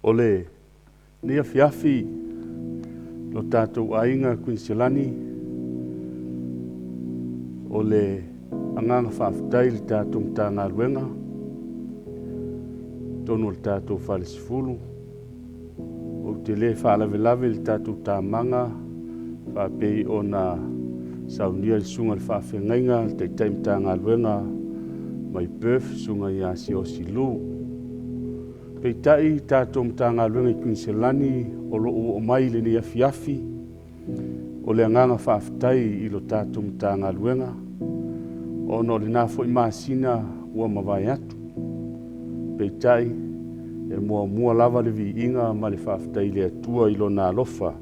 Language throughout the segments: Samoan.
O lenei afiafi lo tatou aiga Kuiniselani, o le agaga faafetai i le tatou Matagaluega, totonu o le tatou Falesefulu. Ou te le faalavelave i le tatou tamaga faapei ona saunia le susuga i le faafeagaiga, le Taitai Matagaluega mai Perth, susuga ia Siaosi Lu. Peitai tatou Matagaluega i Kuiniselani o lo o oo mai i lenei afiafi, o le agaga faafetai i lo tatou Matagaluega, ona o lena foi masina ua mavae atu. Peitai, e muamua lava le viiga ma le faafetai i le Atua i Lona alofa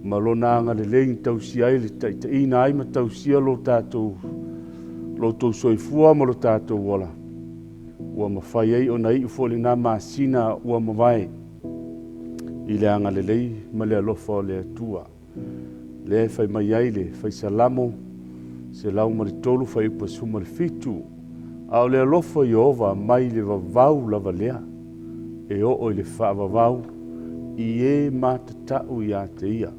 ma Lona agalelei na tausia ai le taitaiina ai ma tausia lo outou soifua ma lo tatou ola, ua mafai ai ona iu foi lena masina ua mavae i le agalelei ma le alofa o le Atua. Lea e fai mai ai le Fai Salamo 103 fuaiupu 17, A o le alofa o Ieova mai le vavau lava lea, e oo i le faavavau i e matatau ia te ia.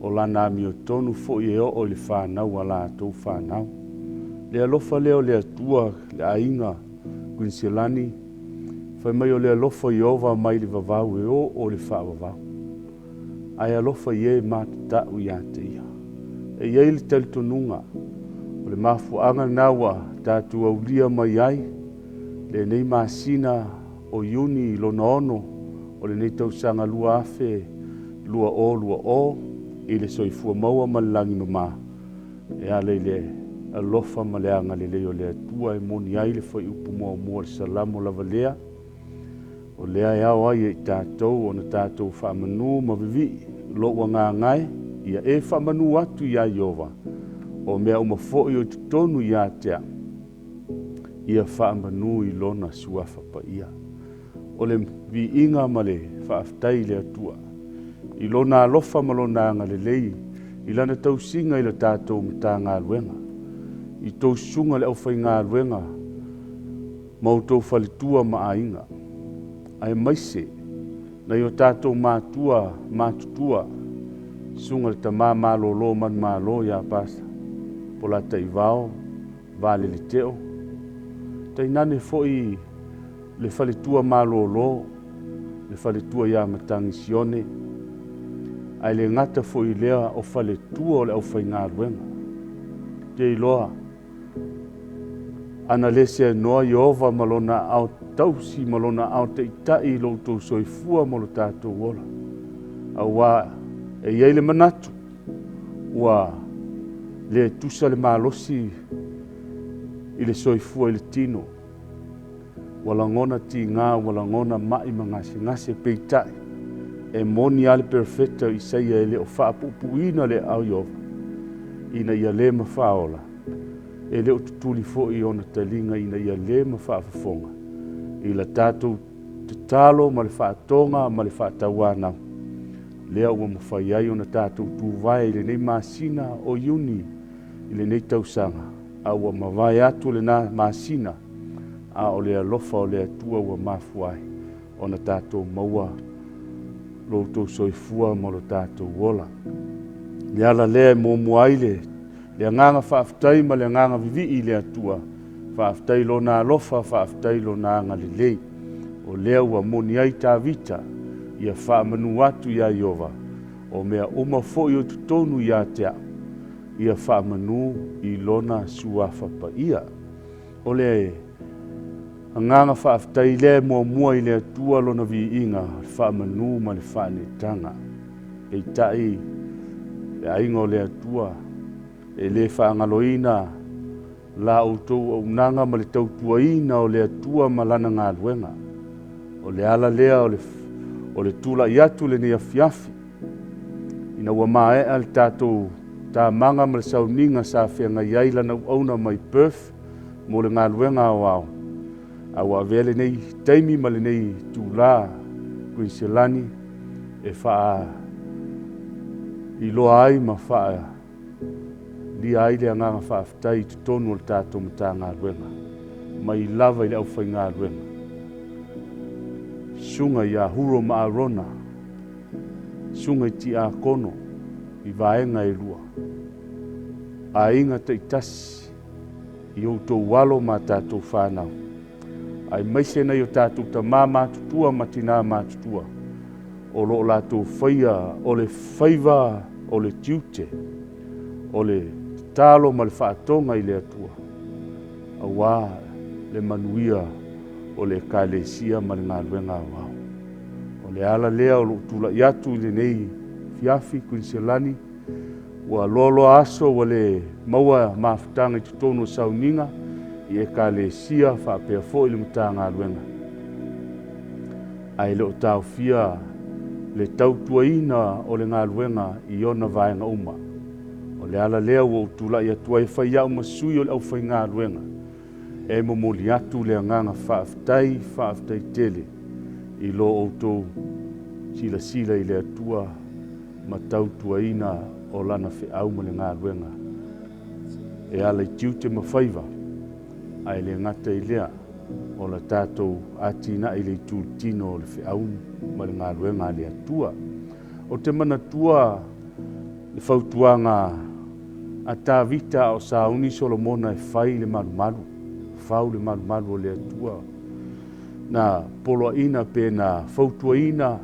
O lana amiotonu foi e oo i le fanau a latou fanau. Le alofa lea o le Atua i le aiga Kuiniselani, fai mai o le alofa o Ieova mai le vavau e oo i le faavavau, ae alofa i e matatau ia te ia. E i ai le talitonuga, o le mafuaaga lena ua tatou aulia mai ai lenei masina o Iuni lona 6 o lenei tausaga 2020 i le soifua maua ma le lagi mama, e ala i le alofa ma le agalelei o le Atua e moni ai le fuaiupu muamua o le Salamo lava lea, o lea e ao ai e i tatou ona tatou faamanu ma vivii lou agaga e, ia e faamanu atu ia Ieova, o mea uma foi o i totonu ia te au, ia faamanu i lona suafa paia. O le viiga ma le faafetai i le Atua i lona alofa ma lona agalelei i lana tausiga i le tatou Matagaluega, i tou susuga i le aufaigaluega ma outou faletua ma aiga, aemaise nai o tatou matua matutua, susuga i le tama malolo manumalo ia Polataivao Valele Teo, tainane foi le faletua malolo, le faletua ia Matagi Sione, ae le gata foi i lea o faletua o le aufaigaluega. Ou te iloa, ana le seanoa Ieova ma lona aao tausi ma lona aao taitai i lo outou soifua ma lo tatou ola, aua e i ai le manatu ua le tusa le malosi i le soifua i le tino, ua lagona tiga, ua lagona mai ma gasegase, peitai, e moni lava le perofeta o Isaia e le o faapuupuuina le aao o Ieova, ina ia le mafaaola, e le o tutuli foi ona taliga ina ia le mafaafofoga i la tatou tatalo ma le faatoga ma le faatauanau, lea ua mafai ai ona tatou tuvae i lenei masina o Iuni i lenei tausaga, a ua mavae atu lena masina, a o le alofa o le Atua ua mafua ai ona tatou maua lo outou soifua ma lo tatou ola. Le ala lea e muamua ai le agaga faafetai ma le agaga vivii i le Atua, faafetai i lona alofa, faafetai i lona agalelei. O lea ua moni ai Tavita, ia faamanu atu ia Ieova, o mea uma foi o totonu ia te au, ia faamanu i lona suafa paia. O le agaga faafetai lea e muamua i le Atua lona viiga, le faamanu ma le faaneetaga. Peitai, le aiga o le Atua, e le faagaloina la outou auaunaga ma le tautuaina o le Atua ma lana galuega. O le ala lea o le tulai atu lenei afiafi, ina ua maea le tatou tamaga ma le sauniga sa feagai ai lana auauna mai Perth mo le galuega aoao, a ua avea lenei taimi ma lenei itula Kuiniselani e faailoa ai ma faaalia ai le agaga faafetai i totonu o le tatou Matagaluega, mai lava i le aufaigaluega, Susuga ia Huro ma Arona, Susuga i Tiakono i vaega e lua, aiga taitasi i outou alo ma tatou fanau, aemaise nai o tatou tama matutua ma tina matutua o lo o latou faia o le faiva o le tiute, o le tatalo ma le faatoga i le Atua, aua le manuia o le Ekalesia ma le galuega aoao. O le ala lea o lou tulai atu i lenei afiafi Kuiniselani, ua loaloa aso ua le maua mafutaga i totonu o sauniga i Ekalesia faapea foi le Matagaluega, ae le o taofia le tautuaina o le galuega i ona vaega uma. O le ala lea ua ou tulai atu ai e fai au ma sui o le aufaigaluega e momoli atu le agaga faafetai, faafetai tele i lo outou silasila i le Atua ma tautuaina o Lana feau ma le galuega e ala i tiute ma faiva, ae le gata i lea, o le tatou atinae i le itu tino o le feau ma le galuega a le Atua. Ou te manatua le fautuaga a Tavita a o sauni Solomona e fai le malumalu, fau le malumalu o le Atua. Na poloaiina pe na fautuaina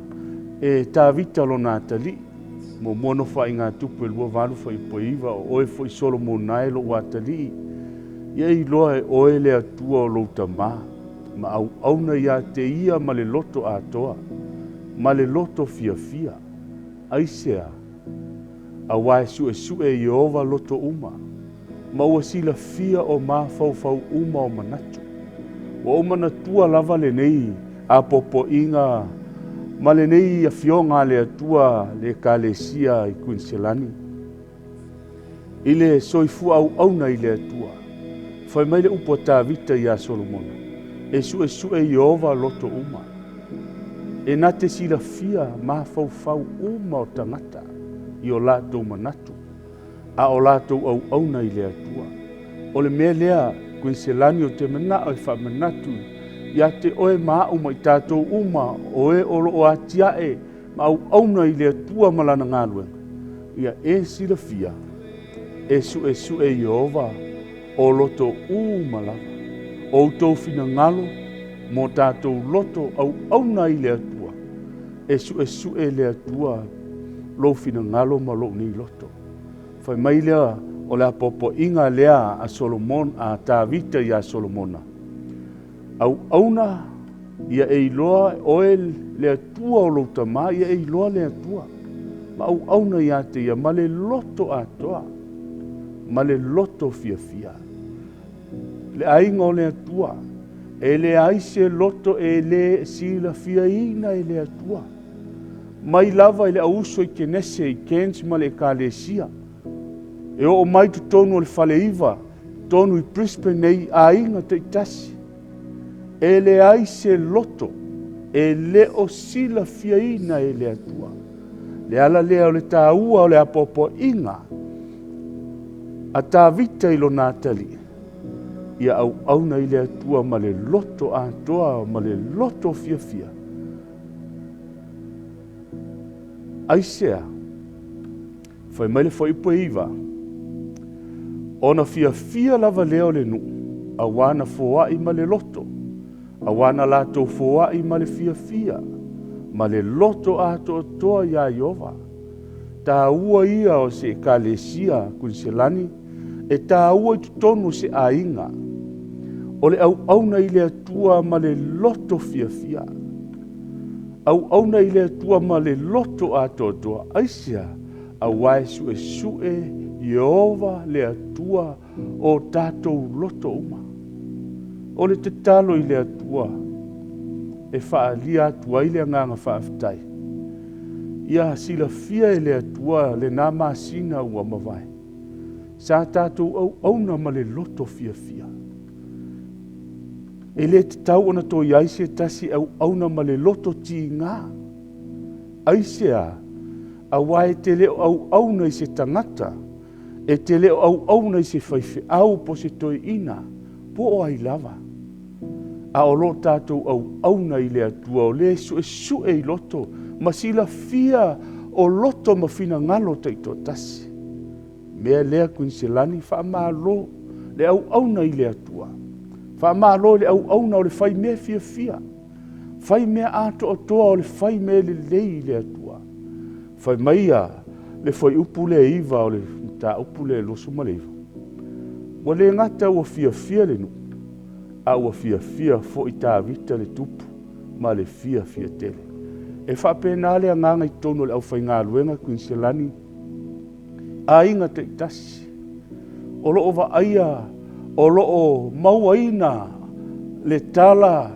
e Tavita lona atalii. Muamua Nofoaiga a Tupu e 28 fuaiupu e 9, o oe foi Solomona e lou atalii, ia iloa e oe le Atua o lou tama, ma auauna ia te ia ma le loto atoa, ma le loto fiafia. Aisea? Aua e suesue e Ieova loto uma, ma ua silafia o mafaufau uma o manatu. Ua ou manatua lava lenei apoapoaiga ma lenei afioga a le Atua le Ekalesia i Kuiniselani, i le soifua auauna i le Atua. Fai mai le upu a Tavita ia Solomona, e suesue Ieova loto uma, e na te silafia mafaufau uma o tagata i o latou manatu, a o latou auauna i le Atua. O le mea lea, Kuiniselani, ou te manao e faamanatu ia te oe ma au ma i tatou uma, o e o lo o atiae ma auauna i le Atua ma lana galuega, ia e silafia, e suesue Ieova o loto uma lava, o outou finagalo mo tatou loto auauna i le Atua, e suesue le Atua lou finagalo ma lou nei loto. Fai mai lea o le apoapoaiga lea a Solomon, a Tavita ia Solomona, auauna ia e iloa oe le Atua o lou tama, ia e iloa le Atua, ma auauna ia te ia ma le loto atoa, ma le loto fiafia. Le aiga o le Atua, e leai se loto e le silafiaina e le Atua. Mai lava i le auuso i Kenese, i Cairns ma le Ekalesia, e oo mai totonu o le Faleiva, totonu i Brisbane nei, aiga taitasi, e leai se loto e le o silafiaina e le Atua. Le ala lea o le taua o le apoapoaiga a Tavita i lona atalii, ia auauna i le Atua ma le loto atoa ma le loto fiafia. Aisea? Fai mai le fuaiupu e 9, ona fiafia lava lea o le nuu, auā na foai ma le loto, auā na latou foai ma le fiafia, ma le loto atoatoa iā Ieova. Taua ia o se Ekalesia Kuiniselani, e taua i totonu o se aiga, o le auauna i le Atua ma le loto fiafia. Auauna i le Atua ma le loto atoatoa. Aisea? Auā e suesue Ieova le Atua o tatou loto uma. O le tatalo i le Atua e faaalia atu ai le agaga faafetai, ia silafia e le Atua lena masina ua mavae, sa tatou auauna ma le loto fiafia. E le tatau ona toe i ai se tasi e auauna ma le loto tiga. Aisea? Auā e te le o auauna i se tagata, e te le o auauna i se faifeau po o se toeaina, po o ai lava. A o lo o tatou auauna i le Atua o lea e suesue i loto ma silafia o loto ma finagalo taitoatasi. Mea lea Kuiniselani, faamalo le auauna i le Atua. Faamalo i le auauna o le fai mea fiafia, fai mea atoatoa o le fai mea lelei i le Atua. Fai mai le fuaiupu lea e 9 o le mataupu lea 29, ua le gata ua fiafia le nuu, a ua fiafia foi Tavita le tupu ma le fiafia tele. E faapena le agaga i totonu o le aufaigaluega Kuiniselani, aiga taitasi, o lo o vaaia, o lo o mauaina le tala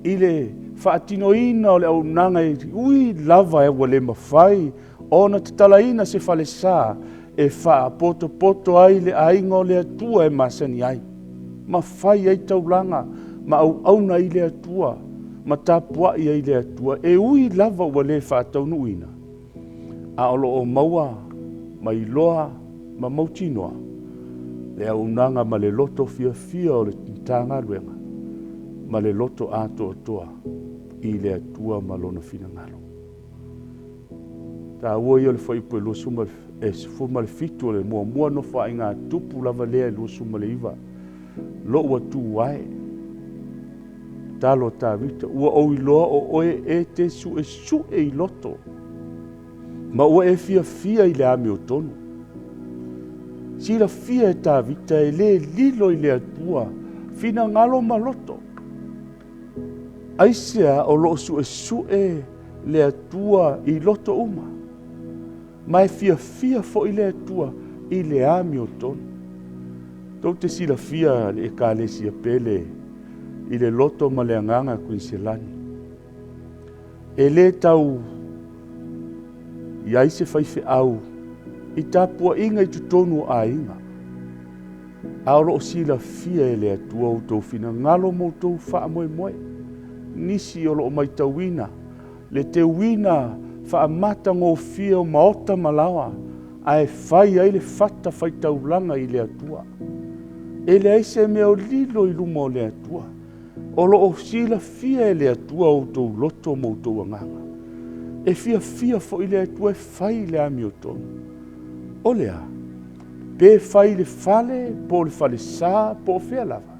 i le faatinoina o le auaunaga e ui lava ua le mafai ona tatalaina se falesa e faapotopoto ai le aiga o le Atua e masani ai, ma fai ai taulaga ma auauna i le Atua ma tapuai ai i le Atua, e ui lava ua le faataunuuina, a o lo o maua ma iloa ma mautinoa le auaunaga ma le loto fiafia o le Matagaluega ma le loto atoatoa i le Atua ma Lona finagalo. Taua ia o le fuaiupu e 17 o le muamua Nofoaiga a Tupu lava lea e 29, lou Atua e, tatalo a Tavita, ua ou iloa o oe e te suesue i loto, ma ua e fiafia i le amiotonu. Silafia e Tavita e le lilo i le Atua finagalo ma loto. Aisea o lo o suesue le Atua i loto uma, ma e fiafia foi le Atua i le amiotonu. Tou te silafia le Ekalesia pele i le loto ma le agaga Kuiniselani. E le tau i ai se faifeau i tapuaiga i totonu o aiga, a o lo o silafia e le Atua outou finagalo ma outou faamoemoe. Nisi o lo o matauina le teuina faamatagofie o maota ma laoa, ae fai ai le fata faitaulaga i le Atua. E leai se mea o lilo i luma o le Atua. O lo o silafia e le Atua outou loto ma outou agaga. E fiafia foi le Atua e fai le amiotonu. O le a? Pe fai i le fale, po o le falesa, po o fea lava.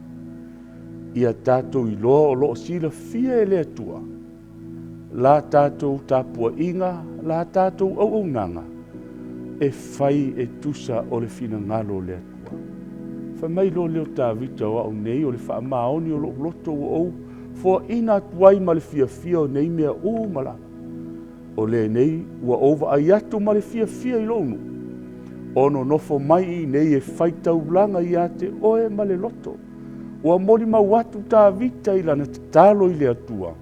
Ia tatou iloa o lo o silafia e le Atua la tatou tapuaiga, la tatou auaunaga, e fai e tusa o le finagalo o le Atua. Fai mai loa lea o Tavita, o au nei o le faamaoni o lou loto ua ou foaina atu ai ma le fiafia o nei mea uma lava. O lenei ua ou vaai atu ma le fiafia i lou nuu, o nonofo mai i inei e fai taulaga ia te oe ma le loto. Ua molimau atu Tavita i lana tatalo i le Atua,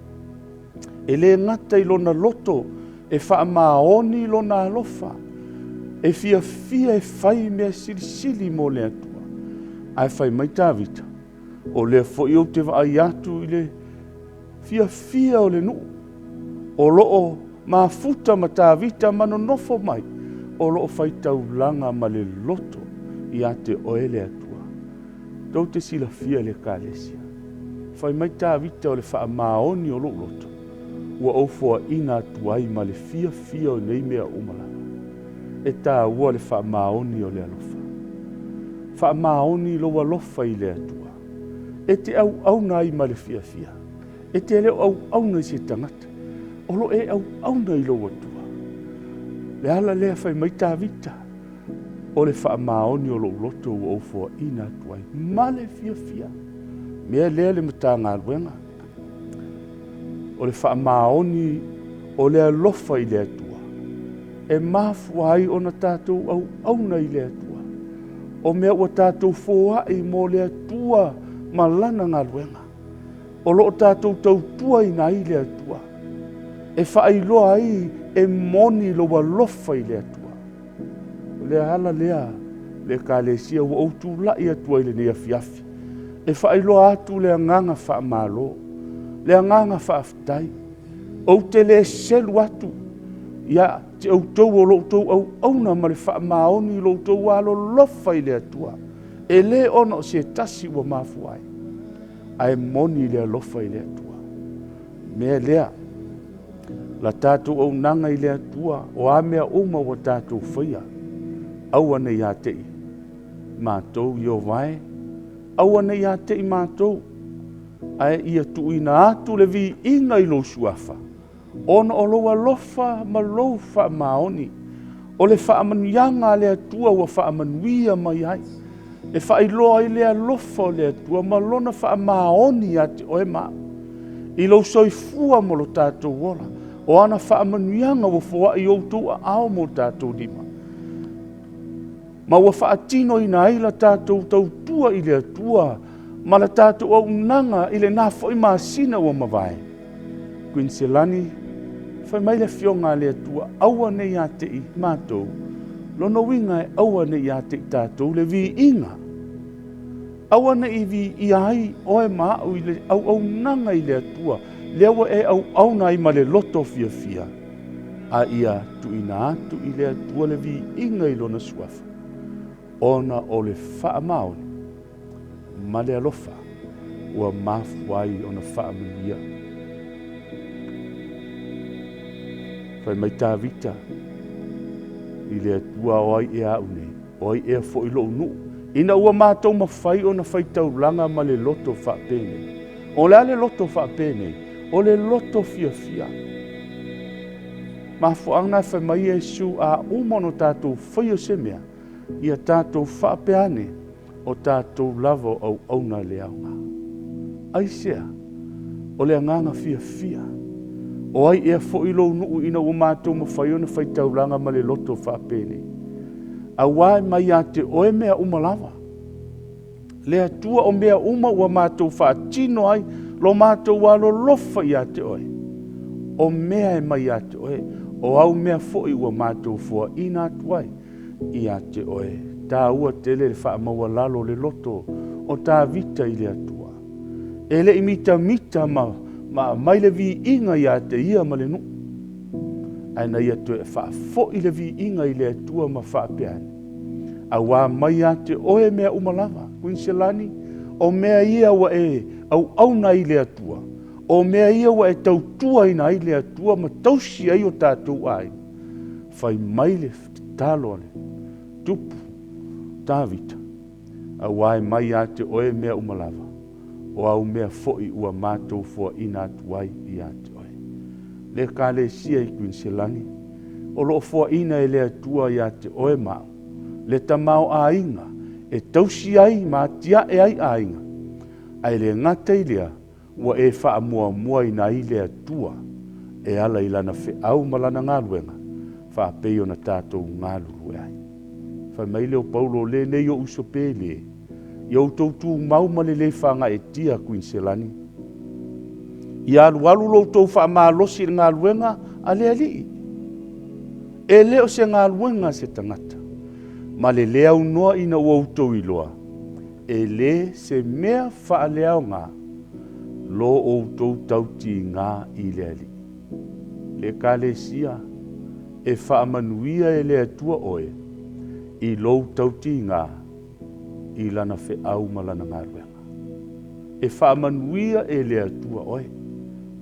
e le gata i lona loto e faamaoni lona alofa, e fiafia e fai mea silisili mo le Atua. Ae fai mai Tavita, o lea foi ou te vaai atu i le fiafia o le nuu, o lo o mafuta ma Tavita ma nonofo mai, o lo o faitaulaga ma le loto ia te oe le Atua. Tou te silafia le Ekalesia. Fai mai Tavita o le faamaoni o lou loto, ua ou foaina atu ai ma le fiafia o nei mea uma lava. E taua le faamaoni o le alofa. Faamaoni lou alofa i le Atua. E te auauna ai ma le fiafia. E te le o auauna i se tagata. O lo o e auauna i lou Atua. Le ala lea fai mai Tavita, o le faamaoni o lou loto ua ou foaina atu ai ma le fiafia. Mea lea le Matagaluega, o le faamaoni o le alofa i le Atua, e mafua ai ona tatou auauna i le Atua. O mea ua tatou foai mo le Atua ma lana galuega, o lo o tatou tautuaina ai le Atua, e faailoa ai e moni lou alofa i le Atua. O le ala lea le Ekalesia ua ou tulai atu ai lenei afiafi, e faailoa atu le agaga faamalo, le agaga faafetai. Ou te le selu atu ia te outou o lo outou auauna ma le faamaoni i lo outou alolofa i le Atua, e le ona o se tasi ua mafua ai, Ae moni le alofa i le Atua. Mea lea, la tatou auaunaga i le Atua, o a mea uma ua tatou faia, aua ne i ate'i matou, Ieova e, aua ne i ate'i matou, ae ia tuuina atu le viiga i lou suafa, ona o lou alofa ma lou faamaoni, o le faamanuiaga a le Atua ua faamanuia mai ai, e faailoa ai le alofa o le Atua ma lona faamaoni ia te oe ma au, i lou soifua ma lo tatou ola, o ana faamanuiaga ua foai i outou aao ma o tatou lima, ma ua faatinoina ai la tatou tautua i le Atua ma la tatou auaunaga i lena foi masina ua mavae. Kuiniselani, fai mai le Afioga a le Atua, aua ne i ate'i matou, lona uiga e aua ne i ate'i tatou le viiga, aua ne i viia ai oe ma au i le auaunaga i le Atua, lea ua e auauna ai ma le loto fiafia, a ia tuuina atu i le Atua le viiga i lona suafa, ona o le faamaoni ma le alofa ua mafua ai ona faamanuia. Fai mai Tavita i le Atua, o ai ea au nei, o ai ea foi lou nuu, ina ua matou mafai ona faitaulaga ma le loto faapenei. O le a le loto faapenei? O le loto fiafia. Mafuaaga na fai mai Iesu, a uma ona tatou faia se mea, ia tatou faapea ane, o tatou lava o auauna le aoga. Aisea? O le agaga fiafia. O ai ea foi lou nuu ina ua matou mafai ona faitaulaga ma le loto faapenei? Aua e mai ia te oe mea uma lava. Le Atua o mea uma ua matou faatino ai lo matou alolofa ia te oe. O mea e mai ia te oe, o au mea foi ua matou foaina atu ai ia te oe. Taua tele le faamaualalo o le loto o Tavita i le Atua. E le i mitamita ma aumai le viiga ia te ia ma le nuu, ae na ia toe faafoi le viiga i le Atua ma faapea ane, aua mai ia te oe mea uma lava. Kuiniselani, o mea ia ua e auauna ai i le Atua, o mea ia ua e tautuaina ai le Atua ma tausi ai o tatou aiga, fai mai le tatalo a le tupu Tavita, aua e mai ia te oe mea uma lava, o au mea foi ua matou foaina atu ai ia te oe. Le Ekalesia i Kuiniselani, o lo o foaina e le Atua ia te oe ma au, le tamaoaiga e tausi ai ma atiae ai aiga, ae le gata i lea, ua e faamuamuaina ai le Atua e ala i lana feau ma lana galuega, faapei ona tatou galulue ai. Fai mai lea o Paulo, o lenei ou uso pele, ia outou tumau ma le lē faagaeetia Kuiniselani, ia alualu lo outou faamalosi i le galuega a le Alii. E le o se galuega a se tagata, ma le lē aunoa ina ua outou iloa, e lē se mea faaleaoga lo outou tautiga i le Alii. Le Ekalesia, e faamanuia e le Atua oe i lou tautiga i lana feau ma lana galuega. E faamanuia e le Atua oe.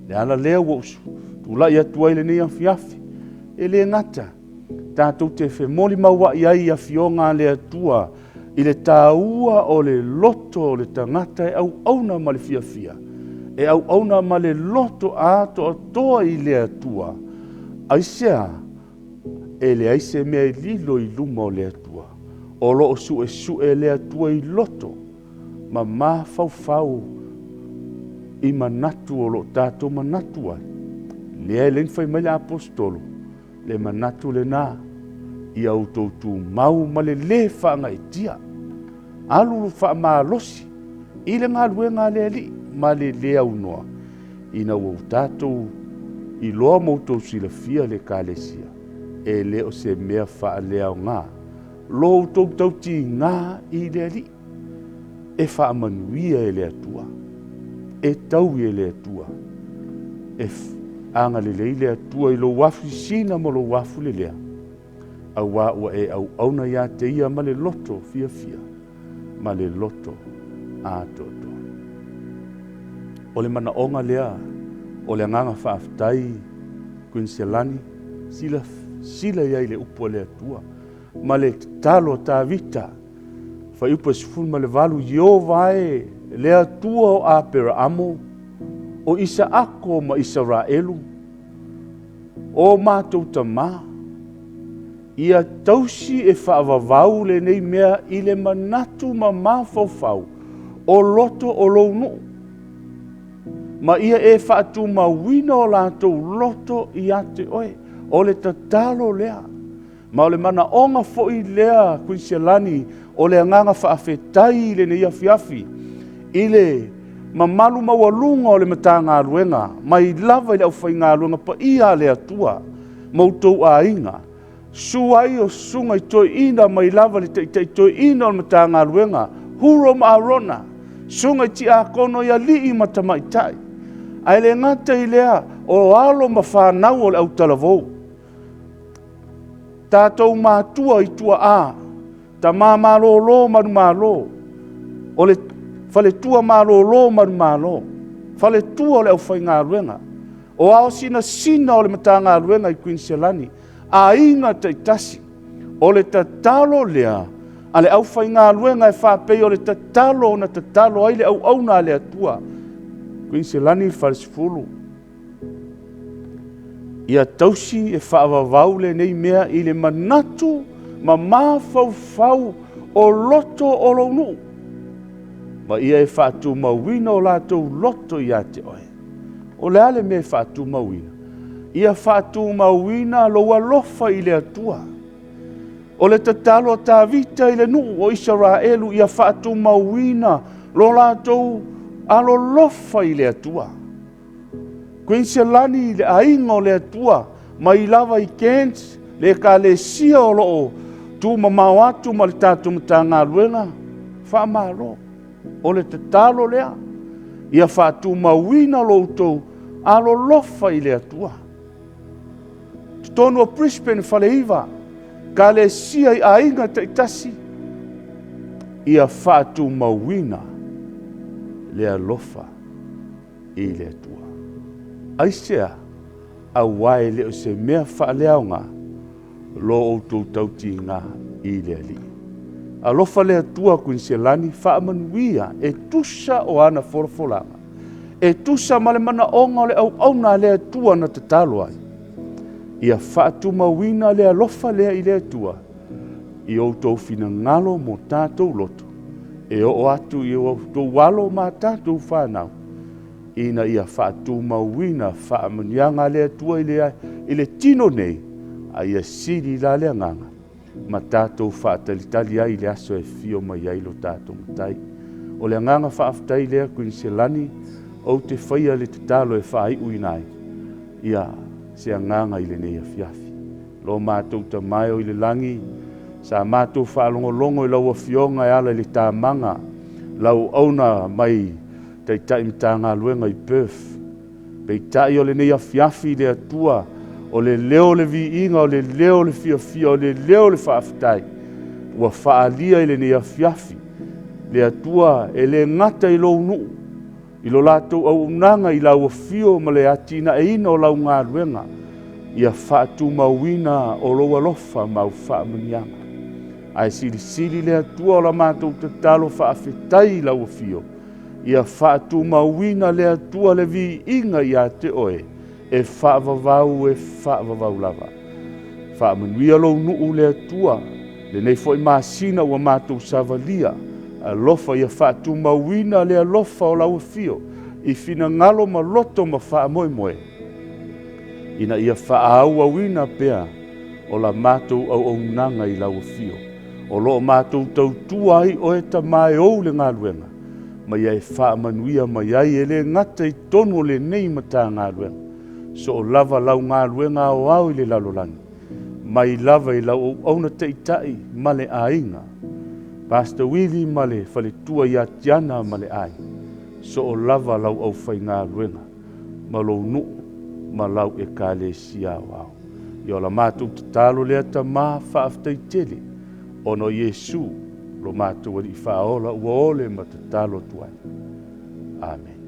Le ala lea ua ou tulai atu ai lenei afiafi, e le gata tatou te femolimauai ai i afioga a le Atua i le taua o le loto o le tagata e auauna ma le fiafia, e auauna ma le loto atoatoa i le Atua. Aisea? E leai se mea e lilo i luma o le Atua. O lo o suesue le Atua i loto ma mafaufau i manatu o lo o tatou manatu ai. Lea e le fai mai le aposetolo, le manatu lena, ia outou tumau ma le lē faagaeetia, alu faamalosi i le galuega a le Alii ma le lē aunoa, ina ua tatou iloa ma outou silafia le Ekalesia, e le o se mea faaleaoga lo outou tautiga i le Alii, e faamanuia e le Atua, e taui e le Atua, e agalelei le Atua i lou afu sisina ma lou afu lelea, aua ua e auauna ia te ia ma le loto fiafia ma le loto atoatoa. O le manaoga lea o le agaga faafetai Kuiniselani, silasila i ai i le upu a le Atua ma le tatalo a Tavita, fuaiupu e 18, Ieova e, le Atua o Aperaamo, o Isaako ma Isaraelu, o matou tamā, ia tausi e faavavau lenei mea i le manatu ma mafaufau o loto o lou nuu, ma ia e faatumauina o latou loto ia te oe. O le tatalo lea, ma o le manaoga foi lea, Kuiniselani, o le agaga faafetai i lenei afiafi, i le mamalu maualuga o le Matagaluega, mai lava i le aufaigaluega paia a le Atua ma outou aiga, susu ai o susuga i toeaiina mai lava i le taitai toeaina o le Matagaluega, Huro ma Arona, susuga i tiakono i alii ma tamaitai, ae le gata i lea o alo ma fanau o le autalavou, tatou matua i tuaa, tama malolo manumalo, o le faletua malolo manumalo, faletua o le aufaigaluega, o ao sinasina o le Matagaluega i Kuiniselani, aiga taitasi. O le tatalo lea a le aufaigaluega e faapei o le tatalo na tatalo ai le auauna a le Atua. Kuiniselani 40. Ia tausi e faavavau lenei mea i le manatu ma mafaufau o loto o lou nuu, ma ia e faatumauina o latou loto ia te oe. O le a le mea e faatumauina? Ia faatumauina lou alofa i le Atua. O le tatalo a Tavita i le nuu o Isaraelu ia faatumauina lo latou alolofa i le Atua. Kuiniselani i le aiga o le Atua, mai lava i Cairns, le ekalesia o lo o tumamao atu ma le tatou Matagaluega, faamalo. O le tatalo lea, ia faatumauina lo outou alolofa i le Atua. Totonu o Brisbane Faleiva, ekalesia i aiga taitasi, ia faatumauina le alofa i le Atua. Aisea? Aua e le o se mea faaleaoga lo outou tautiga i le Alii. Alofa le Atua Kuiniselani, faamanuia e tusa o ana folafolaga, e tusa ma le manaoga o le auauna a le Atua na tatalo ai, ia faatumauina le alofa lea i le Atua i outou finagalo mo tatou loto, e oo atu i outou alo ma tatou fanau, ina ia faatumauina faamanuiaga a le Atua i le tino nei, a ia sili la le agaga ma tatou faatalitali ai i le aso e fio mai ai lo tatou Matai. O le agaga faafetai lea, Kuiniselani, ou te faia le tatalo e faaiuina ai ia se agaga i lenei afiafi. Lo matou Tama e o i le lagi, sa matou faalogologo i lau Afioga e ala i le tamaga, lau auauna mai Taitai Matagaluega i Perth. Peitai o lenei afiafi le Atua, o le leo o le viiga, o le leo o le fiafia, o le leo o le faafetai, ua faaalia i lenei afiafi. Le Atua e le gata i lou nuu, i lo latou auaunaga i lau afio ma le atinaeina o lau galuega, ia faatumauina o lou alofa ma au faamanuiaga. Ae silisili le Atua o la matou tatalo faafetai i lau afio, ia faatumauina le Atua le viiga ia te oe, e faavavau e faavavau lava. Faamanuia lou nuu le Atua, lenei foi masina ua matou savalia, alofa ia faatumauina le alofa o lau afio i finagalo ma loto ma faamoemoe, ina ia faaauauina pea o la matou auaunaga i lau afio. O lo o matou tautua ai oe Tama e ou le galuega, ma ia e faamanuia mai ai e le gata i totonu o lenei Matagaluega, soo lava lau galuega aoao i le lalolagi, mai lava i lau auauna taitai ma le aiga, Pastor Willie ma le faletua ia Tiana ma le aiga, soo lava lau aufaigaluega ma lou nuu ma lau ekalesia aoao. Ia o la matou tatalo lea Tama, faafetai tele, ona o Iesu lo matou Alii Faaola ua ole ma tatalo atu ai. Amen.